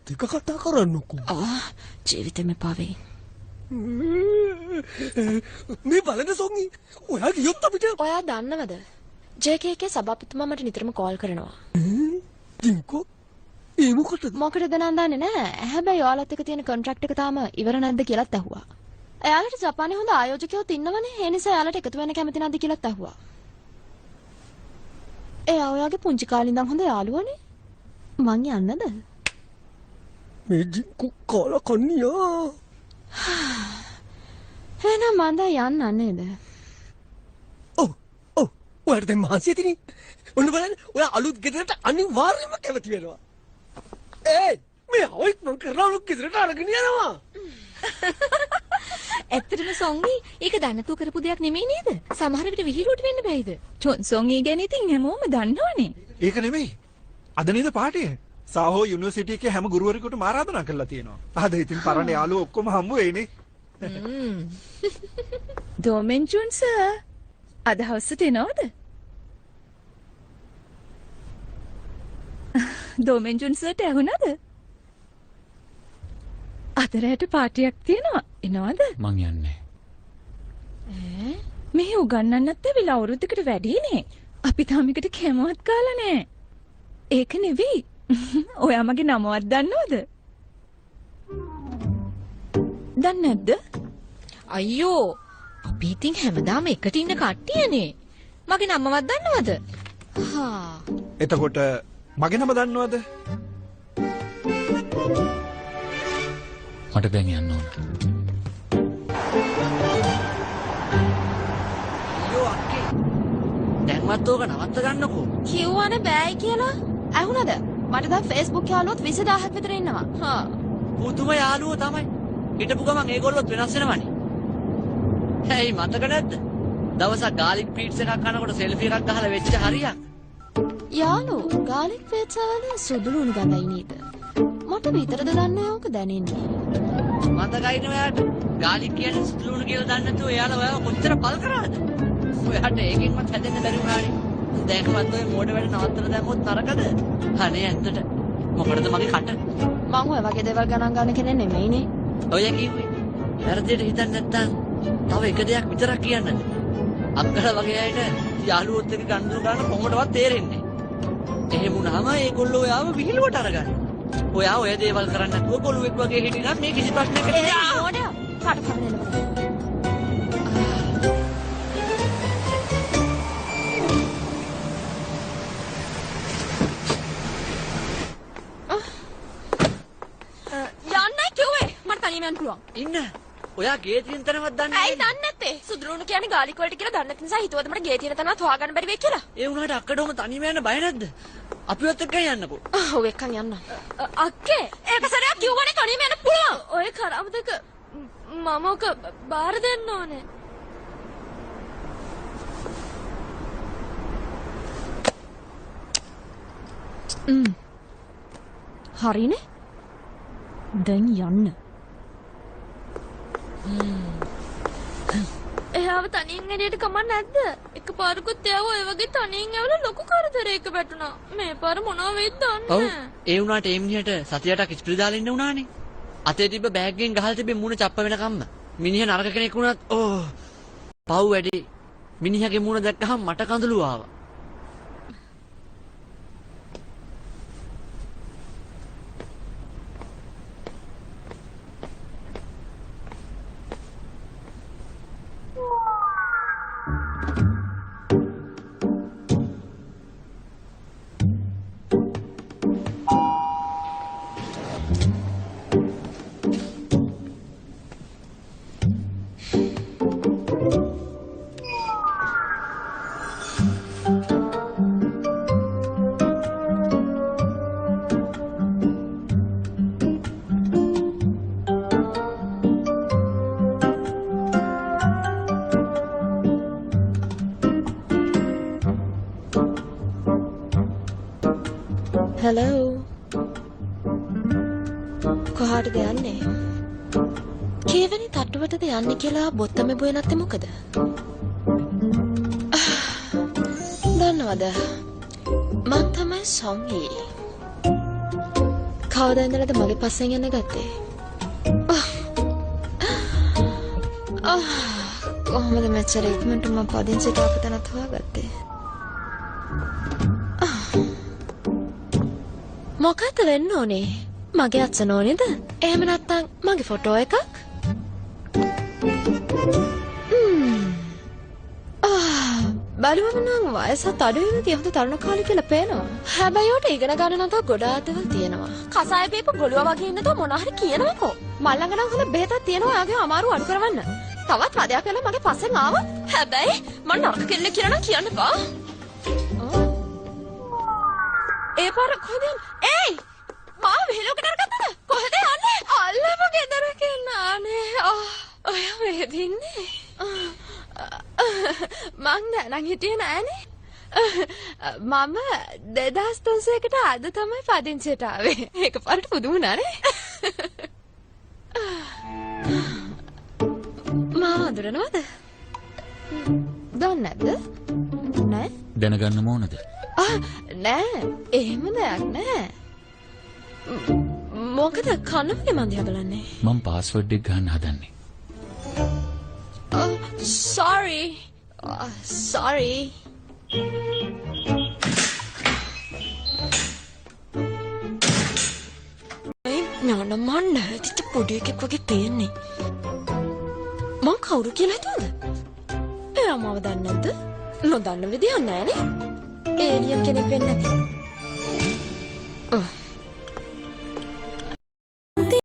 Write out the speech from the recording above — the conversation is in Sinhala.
මාත් එක්ක කතා කරන්නකෝ. ආ ජීවිතේම එපා වෙයි. මේ බලන්න සොංගි. ඔයා ගියොත් අපිට ඔයා දන්නවද? JK එකේ සභාපතිතුමා මට නිතරම කෝල් කරනවා. ජින්කෝ ඒ මොකටද? මොකටද නම් දන්නේ නෑ. හැබැයි ඔයාලත් එක්ක තියෙන කොන්ට්‍රැක්ට් එක තාම ඉවර නැද්ද කියලාත් ඇහුවා. එයාලට ජපානයේ හොඳ ආයෝජකයෝත් ඉන්නවනේ. ඒ නිසා එයාලට එකතු වෙන්න කැමති නැද්ද කියලාත් ඇහුවා. එයා ඔයාගේ පුංචි කාලේ ඉඳන් හොඳ යාළුවනේ. මං යන්නද? මේ ජින්කෝ කාලා කන්නියා. එහෙනම් මං දැන් යන්න නේද? ඔව් ඔව් ඔයාට දැන් මහන්සි ඇතිනේ. ඔන්න බලන්න ඔයා අලුත් ගෙදරට අනිවාර්යයෙන්ම කැමති වෙනවා. ඒයි මේ ඔයිත් මං කරලා අලුත් ගෙදරට අරගෙන යනවා. ඇත්තටම සොංගි ඒක දන්නේ නැතුව කරපු දෙයක් නෙමෙයි නේද? සමහර විට විහිළුවට වෙන්න බැයිද? සොංගි ගැන ඉතින් හැමෝම දන්නවනේ. ඒක නෙමෙයි. අද නේද පාටිය? සාහෝ යුනිවර්සිටි එකේ හැම ගුරුවරයෙකුටම ආරාධනා කරලා තියෙනවා. අද ඉතින් පරණ යාළුවෝ ඔක්කොම හම්බ වෙයිනේ. දෝමෙන් ජුන් සර් අද හවසට එනවද? දෝමෙන් ජුන් සර්ට ඇහුණාද? අද රැට පාටියක් තියෙනවා. එනවද? මං යන්නේ. ඈ මෙහි උගන්නන්නත් ඇවිල්ලා අවුරුද්දකට වැඩිනේ. අපි තාම එකට කැමවත් කාලා නෑ. ඒක නෙවෙයි. ඔයා මගේ නමවත් දන්නවද? දන්නේ නැද්ද? අයියෝ අපි ඉතින් හැමදාම එකට ඉන්න කට්ටියනේ. මගේ නමවත් දන්නවද? හා. එතකොට මගේ නම දන්නවද? මට දැන් යන්න ඕන. අයියෝ අක්කේ. දැන්වත් ඕක නවත්ත ගන්නකෝ. කිව්වනේ බෑයි කියලා. ඇහුණද? මට දැන් Facebook යාළුවොත් 20000ක් විතර ඉන්නවා. හා. පුදුම යාළුවෝ තමයි. හිටපු ගමන් ඒගොල්ලොත් වෙනස් වෙනවනේ. ඇයි මතක නැද්ද? දවසක් ගාලික් පීට්ස් එකක් කනකොට සෙල්ෆි එකක් ගහලා වෙච්ච හරියක්. යාළුවෝ ගාලික් පීට්ස් වල සුදු ලුණු ගඳයි නේද? මට විතරද දන්නේ ඕක දැනෙන්නේ. මතකයිනේ ඔයාට? ගාලික් කියන්නේ සුදු ලුණු කියලා දන්නේ නැතුව එයාලා ඔයාව කොච්චර පල් කරාද? ඔයාට ඒකෙන්වත් හැදෙන්න බැරි වුණානේ. දැන්වත් ඔය මෝඩ වැඩ නවත්තලා දැම්මොත් නරකද? අනේ ඇත්තට මොකටද මගේ කට? මං ඔය වගේ දේවල් ගණන් ගන්න කෙනෙක් නෙමෙයිනේ. ඔය කිව්වේ වැරදියට හිතන්නේ නැත්තම් තව එක දෙයක් විතරක් කියන්නද? අක්කලා වගේ අයට යාළුවොත් එක්ක ගනුදෙනු කරන්න කොහොමදවත් තේරෙන්නේ නැහැ. එහෙම වුණාම ඒගොල්ලෝ ඔයාව විහිළුවට අරගන්නවා. ඔයා ඔය දේවල් කරන්නේ නැතුව ගොළුෙක් වගේ හිටිනම් මේ කිසි ප්‍රශ්නයක් නෑ. ඒ මෝඩයා කට කවන එනවා. යන්නයි කිව්වේ. මට තනියම යන්න පුළුවන්. ඉන්න. ඔයා ගේ තියෙන තැනවත් දන්නේ නැහැ. ඇයි දන්නේ නැත්තේ? සුදුලුණු කියන්නේ ගාලික් වලට කියලා දන්නේ නැති නිසා හිතුවද මට ගේ තියෙන තැනවත් හොයාගන්න බැරි වෙයි කියලා. ඒ වුණාට අක්කඩ ඔහම තනියම යන්න බය නැද්ද? අපිවත් එක්ක යන්නකෝ. ඔව් එක්කන් යන්න. අක්කේ ඒක සැරයක් කිව්වනේ තනියම යන්න පුළුවන්. ඔය කරාමදක මම ඔක බාර දෙන්න ඕනේ. හරිනේ. දැන් යන්න. එයාව තනියෙන් එළියට කමක් නැද්ද? එකපාරකුත් එයාව ඔය වගේ තනියෙන් ඇවිල්ලා ලොකු කරදරයක වැටුණා. මේ පාර මොනවා වෙයිද දන්නේ ඔව්. ඒ වුණාට ඒ මිනිහට සති 8ක් ඉස්පිරිතාලේ ඉන්න වුණානේ. අතේ තිබ්බ බෑග් එකෙන් ගහලා තිබ්බේ මූණ චප්ප වෙනකම්ම. මිනිහ නරක කෙනෙක් වුණත් ඕ පව් වැඩි. මිනිහගේ මූණ දැක්කහම මට කඳුළු ආවා. හෙලෝ. කොහාටද යන්නේ? කීවෙනි තට්ටුවටද යන්නේ කියලා බොත්තම එබුවේ නැත්තේ මොකද? දන්නවද? මං තමයි සොංගි. කවදා ඉඳලාද මගේ පස්සෙන් යන්න ගත්තේ? කොහොමද මෙච්චර ඉක්මනට මම පදිංචියට ආපු තැනත් හොයාගත්තේ? මොකද්ද වෙන්න ඕනේ? මගේ අත්සන ඕනේද? එහෙම නැත්නම් මගේ ෆොටෝ එකක්? බලුවම නම් වයසත් අඩු වෙන තිය හොඳ තරුණ කාලේ කියලා පේනවා. හැබැයි ඔයාට ඉගෙන ගන්න නම් තව ගොඩාක් දේවල් තියෙනවා. කසාය බීපු ගොළුවා වගේ ඉන්න තව මොන හරි කියනවකෝ. මල් ළඟ නම් හොඳ බෙහෙතක් තියෙනවා ඔයාගේ අමාරුව අඩු කරවන්න. තවත් වදයක් වෙලා මගේ පස්සෙන් ආවොත් හැබැයි මං නරක කෙල්ලෙක් කියලා නම් කියන්න එපා. ඒ පාර කොහෙද යන්නේ? ඒයි! මාව විහිළුවකට අරගත්තද? කොහෙද යන්නේ? අල්ලම ගෙදර කෙන්න අනේ. ඔයා මෙහෙද ඉන්නේ? මං දැනන් හිටියේ නෑනේ. මම 2300කට අද තමයි පදිංචියට ආවේ. එකපාරට පුදුම වුණානේ. මාව අඳුරනවද? දන්නේ නැද්ද? නෑ. දැනගන්න ඕනද? නෑ, එහෙම දෙයක් නෑ. මොකද කන්න වගේ මං දිහා බලන්නේ? මං පාස්වර්ඩ් එක ගන්න හදන්නේ. Sorry. Sorry. ඥාන මං නැතිච්ච පොඩි එකෙක් වගේ පේන්නේ. මං කවුරු කියලා හිතුවද? එයා මාව දන්නේ නැද්ද? නොදන්න විදියක් නෑනේ. ඒලියන් කෙනෙක් වෙන්නේ නැති.